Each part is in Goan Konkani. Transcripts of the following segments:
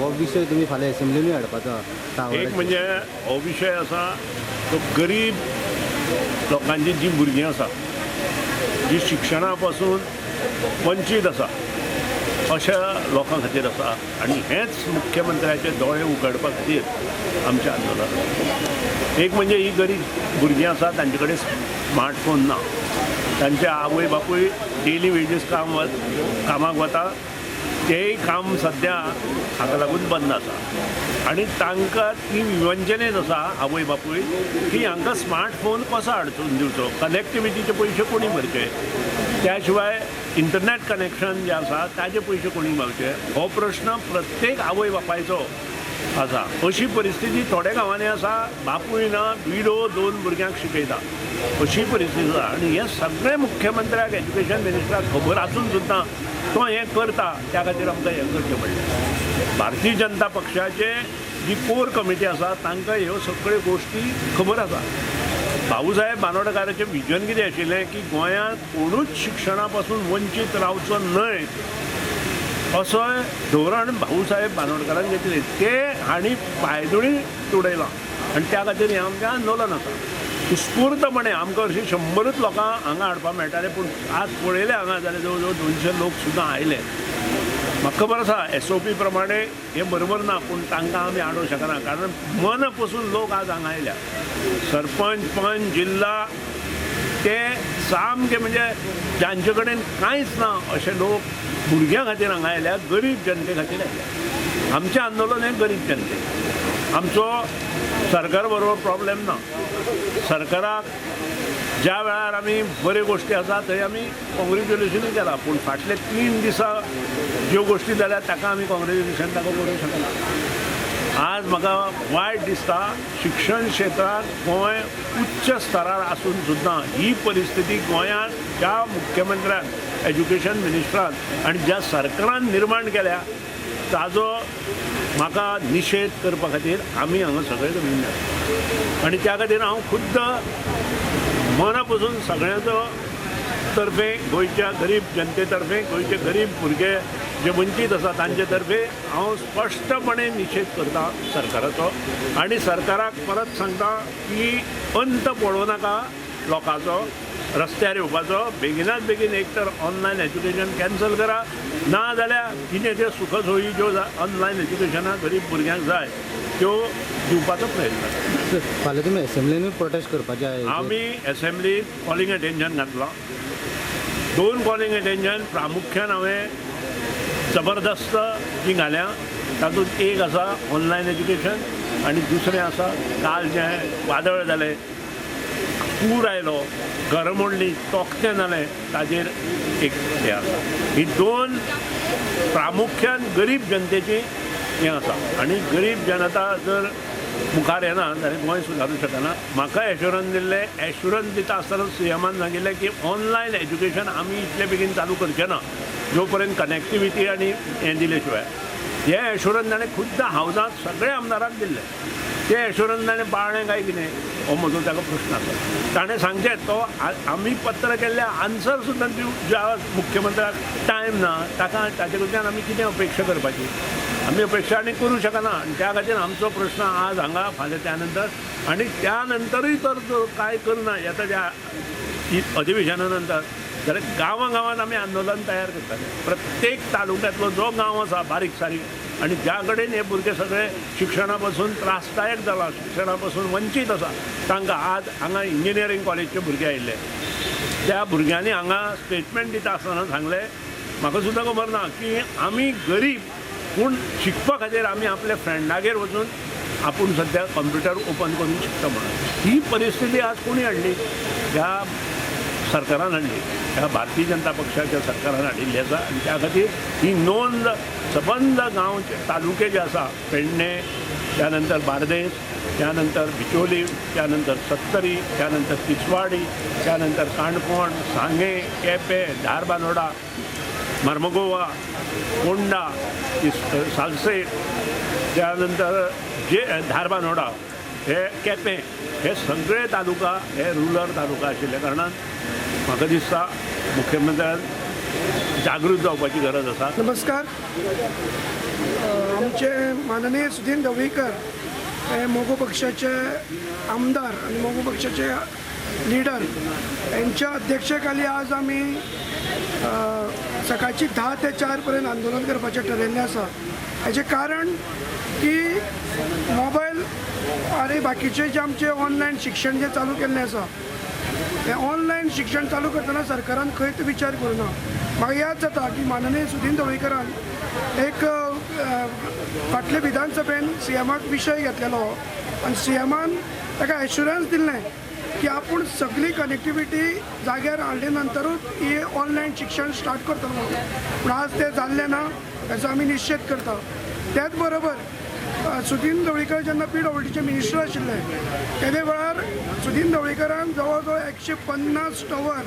हो विशय तुमी फाल्यां एसेंब्लीनूय हाडपाचो आहा. एक म्हणजे हो विशय आसा तो गरीब लोकांची जी भुरगीं आसा, जी शिक्षणा पासून वंचीत आसा, अशा लोकां खातीर आसा आनी हेंच मुख्यमंत्र्याचे दोळे उगडपा खातीर आमचें आंदोलन आसा. एक म्हणजे ही गरीब भुरगीं आसा, तांचे कडेन स्मार्टफोन ना, तांचे आवय बापूय डेली वेजीस काम कामाक वता, तेय काम सद्या हाका लागून बंद आसा आनी तांकां ती विवंचनेत आसा आवय बापूय की हांकां स्मार्टफोन कसो हाडून दिवचो, कनेक्टिविटीचे पयशे कोणी भरचे, त्या शिवाय इंटरनेट कनेक्शन जें आसा ताजे पयशे कोणी भरचे, हो प्रश्न प्रत्येक आवय बापायचो आसा. अशी परिस्थिती थोड्या गांवांनी आसा, बापूय ना, विडो दोन भुरग्यांक शिकयता अशी परिस्थिती आसा आनी हें सगळें मुख्यमंत्र्याक, एज्युकेशन मिनिस्टराक खबर आसून सुद्दां तो हें करता, त्या खातीर आमकां हें करचें पडलें. भारतीय जनता पक्षाचे जी कोर कमिटी आसा तांकां ह्यो सगळ्यो गोश्टी खबर आसा. भाऊसाहेब बानोडकाराचें विजन कितें आशिल्लें की गोंयांत कोणूच शिक्षणा पासून वंचीत रावचो न्हय असो धोरण भाऊसाहेब बानोडकारान घेतलें, ते हांणी पांयदुळी तुडयलां आनी त्या खातीर हें आमचें आंदोलन आसा. उत्स्फूर्तपणे आमकां हरशीं 100च लोकांक हांगा हाडपाक मेळटालें, पूण आज पळयलें हांगा जाल्यार जवळ जवळ 200 लोक सुद्दां आयले. म्हाका खबर आसा एसओपी प्रमाणे हें बरोबर ना, पूण तांकां आमी आडोवंक शकना, कारण मना पसून लोक आज हांगा आयल्या. सरपंच, पंच, जिल्ला ते सामके म्हणजे जांचे कडेन कांयच ना अशे लोक भुरग्यां खातीर हांगा आयल्या, गरीब जनते खातीर आयल्या. आमचें आंदोलन हें गरीब जनते, आमचो सरकार बरोबर प्रॉब्लेम ना. सरकाराक ज्या वेळार आमी बऱ्यो गोश्टी आसा थंय आमी कॉंग्रेच्युलेशनूय केलां, पूण फाटले 3 दिसां ज्यो गोश्टी जाल्या ताका आमी कॉंग्रेच्युलेशन ताका करूंक शकना. आज म्हाका वायट दिसता, शिक्षण क्षेत्रांत गोंय उच्च स्तरार आसून सुद्दां ही परिस्थिती गोंयांत ज्या मुख्यमंत्र्यान, एज्युकेशन मिनिस्टरान आनी ज्या सरकारान निर्माण केल्या ताजो म्हाका निशेध करपा खातीर आमी हांगा सगळे जमिल्ले आनी त्या खातीर हांव खुद्द मना पसून सगळ्यांचो तर्फे, गोंयच्या गरीब जनते तर्फे, गोंयचे गरीब भुरगे जे वंचीत आसा तांचे तर्फे हांव स्पश्टपणे निशेध करता सरकाराचो आनी सरकाराक परत सांगता की अंत पळोवं नाका लोकांचो रस्त्यार येवपाचो, बेगिनात बेगीन एक तर ऑनलायन एज्युकेशन कॅन्सल करा, ना जाल्यार कितें त्यो सुखसोयी ज्यो ऑनलायन एज्युकेशनाक गरीब भुरग्यांक जाय त्यो दिवपाचो प्रयत्न करा. फाल्यां तुमी एसेंब्लीनूय प्रोटेस्ट करपाचे आहा. आमी एसेंब्लीत कॉलिंग अटेन्शन घातलां, 2 कॉलिंग अटेन्शन प्रामुख्यान हांवें जबरदस्त जी घाल्या, तातूंत एक आसा ऑनलायन एज्युकेशन आनी दुसरें आसा काल जें वादळ जालें, पूर आयलो, घरां मोडलीं, तोखतें जालें, ताजेर एक हें आसा. ही 2 प्रामुख्यान गरीब जनतेची हें आसा आनी गरीब जनता जर मुखार येना जाल्यार गोंय सुदारूंक शकना. म्हाका एश्युरन्स दिल्लें, एश्युरन्स दिता आसतना सीएमान सांगिल्लें की ऑनलायन एज्युकेशन आमी इतले बेगीन चालू करचे ना जो पर्यंत कनेक्टिविटी आनी हें दिले शिवाय. हें एश्युरन्स ताणें खुद्द हावजांत सगळ्या आमदारांक दिल्लें, तें एश्युरन्स ताणें पाळ्ळें काय कितें हो म्हजो ताका प्रश्न आसा. ताणें सांगचें तो आमी पत्र केल्लें आन्सर सुद्दां दिवंक ज्या मुख्यमंत्र्याक टायम ना ताका ताचे कडच्यान आमी कितें अपेक्षा करपाची, आमी अपेक्षा आनी करूं शकना. आनी त्या खातीर आमचो प्रश्न आज हांगा फाल्यां त्या नंतर आनी त्या नंतरूय तर कांय करना येता त्या अधिवेशना नंतर जाल्यार गांवां गांवांत आमी आंदोलन तयार करतले. प्रत्येक तालुक्यांतलो जो गांव आसा बारीक सारीक आनी ज्या कडेन हे भुरगे सगळे शिक्षणा पासून त्रासदायक जाला, शिक्षणा पासून वंचीत आसा, तांकां आज हांगा इंजिनियरींग कॉलेजचे भुरगे आयिल्ले, त्या भुरग्यांनी हांगा स्टेटमेंट दिता आसतना सांगलें, म्हाका सुद्दां खबर ना की आमी गरीब पूण शिकपा खातीर आमी आपल्या फ्रेंडागेर वचून आपूण सद्या कंप्युटर ओपन करून शिकता म्हणून. ही परिस्थिती आज कोणी हाडली? ह्या सरकारान हाडली, ह्या भारतीय जनता पक्षाच्या सरकारान हाडिल्ली आसा. आनी त्या खातीर ही नोंद सबंद गांवचे तालुके जे आसा, पेडणे, त्यानंतर बार्देस, त्यानंतर बिचोली, त्यानंतर सत्तरी, त्यानंतर तिसवाडी, त्यानंतर काणकोण, सांगें, केपें, धारबांदोडा, मर्मगोवा, फोंडा, सालसेट, त्यानंतर जे धारबांदोडा, हे केपें, हे सगळे तालुका हे रुरल तालुका आशिल्ल्या कारणान म्हाका दिसता मुख्यमंत्र्यान जागृत जावपाची गरज आसा. नमस्कार. आमचे माननीय सुदीन ढवळीकर हे मगो पक्षाचे आमदार आनी मगो पक्षाचे लिडर यांच्या अध्यक्षतेखाली आज आमी सकाळची 10 ते 4 पर्यंत आंदोलन करपाचें ठरयल्लें आसा. हाचें कारण की मोबायल आनी बाकीचे जे आमचे ऑनलायन शिक्षण जें चालू केल्लें आसा, हें ऑनलायन शिक्षण चालू करतना सरकारान खंयच विचार करूं ना. म्हाका याद जाता की माननीय सुदीन ढवळीकरान एक फाटले विधानसभेन सीएमाक विशय घेतलेलो आनी सीएमान ताका एश्युरन्स दिल्लें की आपूण सगळी कनेक्टिविटी जाग्यार हाडले नंतरूच ही ऑनलायन शिक्षण स्टार्ट करतलो म्हणून. पूण आज तें जाल्लें ना, हेचो आमी निशेध करता. त्याच बरोबर सुदीन ढवळीकर जेन्ना पीडब्ल्यूडीचे मिनिस्टर आशिल्ले तेदे वेळार सुदीन ढवळीकरान जवळ जवळ 150 टॉवर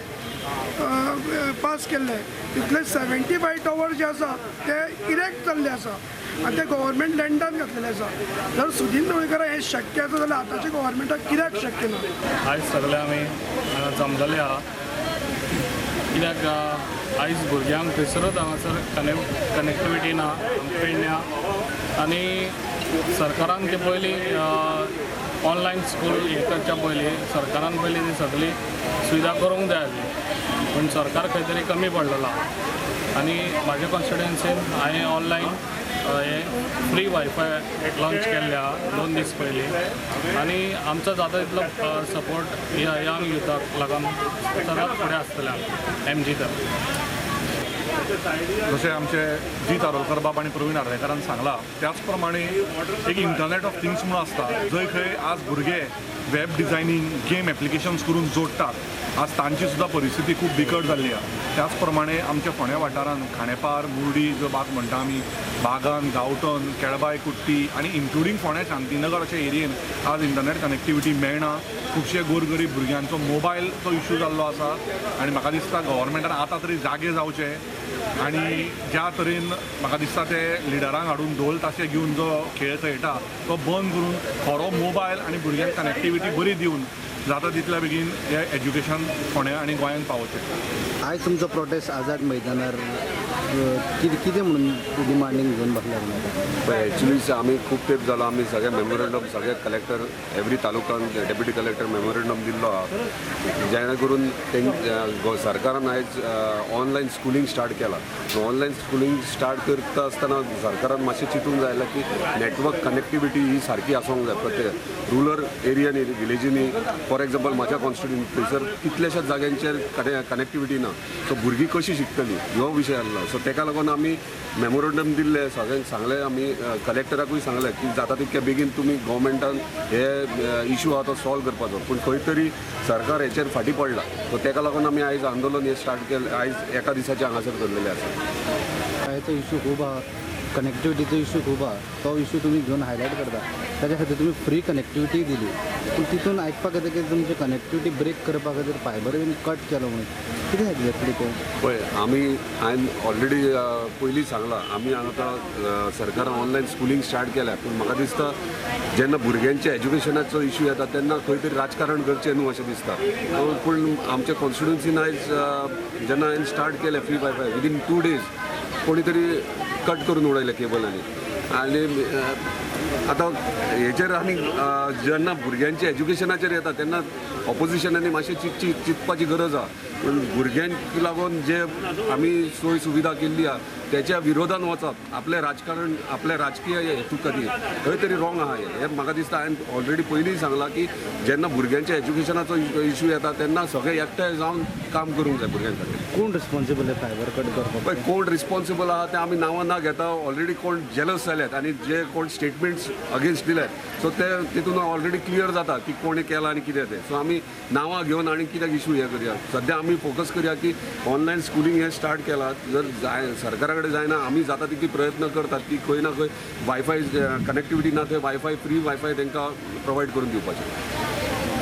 पास केल्ले. तितले 75 टॉवर जे आसा ते इरेक्ट जाल्ले आसा आनी ते गव्हर्मेंट लँडान घातलेले आसा. जर सुदीन ढवळीकराक हें शक्य आसा जाल्यार आतांच्या गव्हर्मेंटाक कित्याक शक्य ना? आयज सगळे आमी हांगा जमलेले आहा कित्याक आयज भुरग्यांक थंयसरूच हांगासर कनेक्टिविटी ना पेडण्या आनी सरकारान ते पयलीं ऑनलायन स्कूल हें करच्या पयलीं सरकारान पयलीं ती सगळी सुविधा करूंक जाय आसली, पूण सरकार खंय तरी कमी पडलेलो आहा. आनी म्हाज्या कॉन्स्टिट्युएन्सीन हांवें ऑनलायन हें फ्री वायफाय लॉन्च केल्लें आहा 2 दीस पयलीं आनी आमचो जाता तितलो सपोर्ट ह्या यंग युथाक लागून सदांच फुडें आसतलें आमी एमजी तर. जशें आमचे जीत आरोलकर बाब आनी प्रवीण आर्लेकारान सांगलां, त्याच प्रमाणे एक इंटरनेट ऑफ थिंग्स म्हणून आसता, जंय खंय आज भुरगे वेब डिझायनींग, गेम एप्लिकेशन्स करून जोडटात. आज तांची सुद्दां परिस्थिती खूब बिकट जाल्ली आसा. त्याच प्रमाणे आमच्या फोंड्या वाठारांत खांडेपार, मुर्डी जो बाग म्हणटा आमी, बागान, गांवटन, केळबाय, कुट्टी आनी इन्क्लुडींग फोंड्या शांतीनगर अशा एरियेन आज इंटरनेट कनेक्टिविटी मेळना. खुबशे गोरगरीब भुरग्यांचो मोबायलचो इशू जाल्लो आसा आनी म्हाका दिसता गव्हर्मेंटान आतां तरी जागे जावचे आनी ज्या तरेन म्हाका दिसता ते लिडरांक हाडून ढोल ताशे घेवन जो खेळ खेळटा तो बंद करून खरो मोबायल आनी भुरग्यांक कनेक्टिविटी बरी दिवन जाता तितल्या बेगीन हें एज्युकेशन फोंड्या आनी गोंयांत पावोवचें. आयज तुमचो प्रोटेस्ट आझाद मैदानार कितें कितें म्हणून डिमांडींग घेवन बसल्या तुमी आतां? पळय, एक्चुली आमी खूब तेंप जालो आमी सगळे मेमोरंडम सगळे कलेक्टर एवरी तालुकान डेप्युटी कलेक्टर मेमोरंडम दिल्लो आहा, जेणे करून सरकारान आयज ऑनलायन स्कुलींग स्टार्ट केलां. ऑनलायन स्कुलींग स्टार्ट करता आसतना सरकारान मातशें चिंतूंक जाय की नेटवर्क कनेक्टिविटी ही सारकी आसूंक जाय प्रत्येक रुरल एरियांनी, विलेजींनी. फॉर एग्जाम्पल म्हाज्या कॉन्स्टिट्युएन्सी थंयसर कितल्याशाच जाग्यांचेर कनेक्टिविटी ना, सो भुरगीं कशीं शिकतलीं हो विशय आसलो. सो तेका लागून आमी मेमोरंडम दिल्लें, सगळ्यांक सांगलें, आमी कलेक्टराकूय सांगलें की जाता तितक्या बेगीन तुमी गव्हर्मेंटान हे इशू आहा तो सॉल्व करपाचो. पूण खंय तरी सरकार हेचेर फाटीं पडला, सो तेका लागून आमी आयज आंदोलन हें स्टार्ट केलें, आयज एका दिसाचें हांगासर करलेलें आसा. हाचो इशू खूब आहा, कनेक्टिविटीचो इशू खूब आहा, तो इशू तुमी घेवन हायलायट करता. ताच्या खातीर तुमी फ्री कनेक्टिविटी दिली, पूण तितून आयकपाक येता की तुमची कनेक्टिविटी ब्रेक करपा खातीर फायबर बीन कट केलो म्हणून, कितें एक्झॅक्टली तें? पळय, आमी हांवें ऑलरेडी पयलीं सांगलां, आमी आतां सरकारान ऑनलायन स्कुलींग स्टार्ट केल्या, पूण म्हाका दिसता जेन्ना भुरग्यांच्या एज्युकेशनाचो इशू येता तेन्ना खंय तरी राजकारण करचें न्हू अशें दिसता. पूण आमच्या कॉन्स्टिट्युन्सीन आयज जेन्ना हांवें स्टार्ट केलें फ्री वायफाय, विदीन 2 डेज कोणी तरी कट करून उडयलें केबलांनी. आनी आतां हेचेर आनी जेन्ना भुरग्यांच्या एज्युकेशनाचेर येता तेन्ना ऑपोजिशनांनी मातशें चिंतपाची गरज आहा. पूण भुरग्यांक लागून जे आमी सोय सुविधा केल्ली आहा तेच्या विरोधान वचप आपलें राजकारण, आपलें राजकीय हेतू खातीर खंय तरी रॉंग आहा. हें म्हाका दिसता हांवें ऑलरेडी पयलीं सांगलां की जेन्ना भुरग्यांच्या एज्युकेशनाचो इशू येता तेन्ना सगळे एकठांय जावन काम करूंक जाय भुरग्यां खातीर. कोण रिस्पॉन्सिबल आहे फायबर कट करपाक? पळय, कोण रिस्पॉन्सिबल आहा ते आमी नांवां ना घेता. ऑलरेडी कोण जेलस जाल्यात आनी जे कोण स्टेटमेंट्स अगेन्स्ट दिल्यात, सो ते तितून ऑलरेडी क्लियर जाता की कोणें केलां आनी कितें तें. सो आमी नांवां घेवन आनी कित्याक इशू हें करया. सद्या आमी फोकस करया की ऑनलायन स्कुलींग हें स्टार्ट केलां, जर जाय सरकारा कडेन जायना आमी जाता तितली प्रयत्न करतात की खंय ना खंय वायफाय कनेक्टिविटी ना थंय वायफाय, फ्री वायफाय तांकां प्रोवायड करून दिवपाचें.